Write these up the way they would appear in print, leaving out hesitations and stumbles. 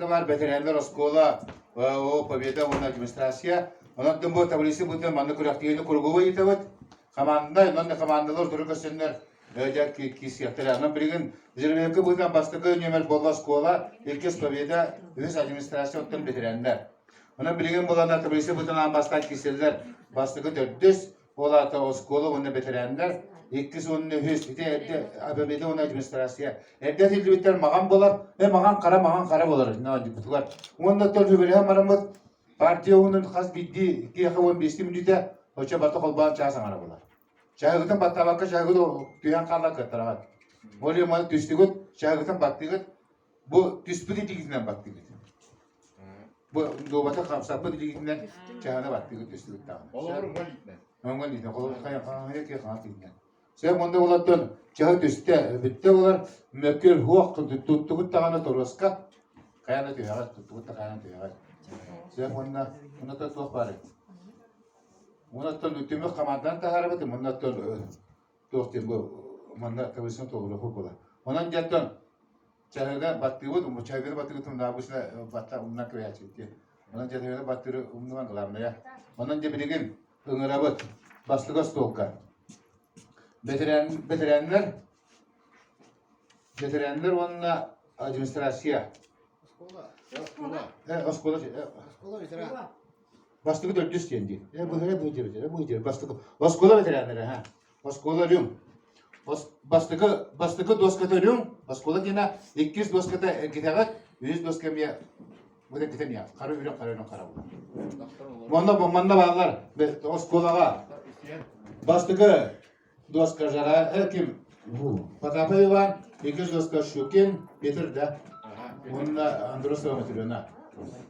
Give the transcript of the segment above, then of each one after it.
хамаанда баар, бэтэрээннэр оскуола, о, Победа уонна администрация. Онон бу таблица быһыытынан манна күрэхтэһиини круговой ыытабыт. Хамаанда, онон да хамаандалар утары көрсөннөр дьэ киирсиэхтэрэ. Онон билигин жеребьевка быһыытынан бастакы нүөмэр буолла оскуола, иккис Победа, үһүс администрация, оттон бэтэрээннэр. Онон билигин буолана таблица быһыытынан аан бастаан киирсэллэр бастакы төрдүс, Ол аата оскуола уонна бэтэрээннэр иккис уонна үһүс ити эрдэ Победа уонна администрация эрдэ этиллибиттэр маҕан буолар, э маҕан хара маҕан хара буолар бутугар. Уонна оттон сүбэлэһэн бараммыт партия уонун хас биирдии киһиэхэ 15 мүнүүтэ оччо барыта холбоон чаас аҥара буолар. Чаһыгытын баттаабакка чаһыгыт түһэн хаалар кыаттараҕыт. Ол иһин маны түстүгүт, чаһыгытын баттыгыт, бу түспүт илиигитинэн баттыгыт. Бу дуобата хамсаппыт илиитинэн чаһына баттыгыт түстүбүт даҕаны. Олору уҥа илиитинэн. Оҥон илиитинэн. Холобур хайа киһи хаҥас илиитинэн. Сөп онда болаттан чаһы түстэ, бүттэ болар, мөккүөр хуох туттугут даҕаны торуоска хайана түһэҕэр, туттугут да хайана түһэҕэр. Сөп уонна онно туох баарый? Оннуттан түмүк хамаандан таһаарабыт, оннуттан туох диэн бу манна таблицаны толоруохпут буолар. Онон дьантан Чаһыга баттыыбыт, чаһыгы баттыыбыт умнаабысына батта умнан кэбиһээччибит диэн. Онон чаһыгы баттыыры умнуман главное. Онон дьэ билигин ыҥырабыт бастакы остуолга. Бэтэрээн, бэтэрээннэр, бэтэрээннэр уонна администрация. Оскуола. Оскуола. Э, оскуола. Э, Оскуола ветеран. Бастакы төрдүс диэн дии. Э, бу э, бу диэбит, бу диэбит. Бастакы оскуола бэтэрээннэрэ, ха. Оскуола рюм. Бастакы, бастакы доската рюм, оскуола диэнэ, иккис доската эргитэҕит, үһүс доска эмиэ бу эргитэ эмиэ хара үрүҥ хара үрүҥ хара буолар. Манна манна бааллар оскуолаҕа бастакы доска Жара ким Потапов Иван, иккис доска Щукин, Петр да, уонна Андросова Матрена.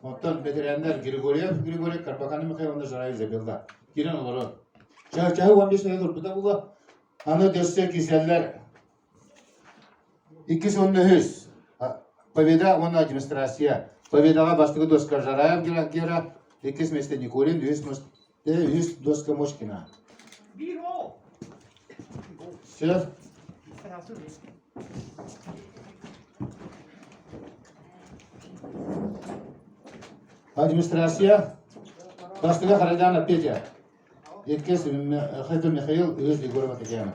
Оттон бэтэрээннэр Григорьев Григорий, Карбаканов Михаил уонна Жараев Изабелла. Киирэн олорор. Чаһы 15 сыл турбута була. Аны дөссө киселлэр иккис уонна үһүс Победа уонна администрация. Победаҕа бастакы доска Жараев Гера, иккис миэстэ Никулин, үһүс үһүс доска Мошкина. Все. Администрация Бастакы Харадана Петя. Иккис Хайта Михаил, үһүс Егорова Татьяна.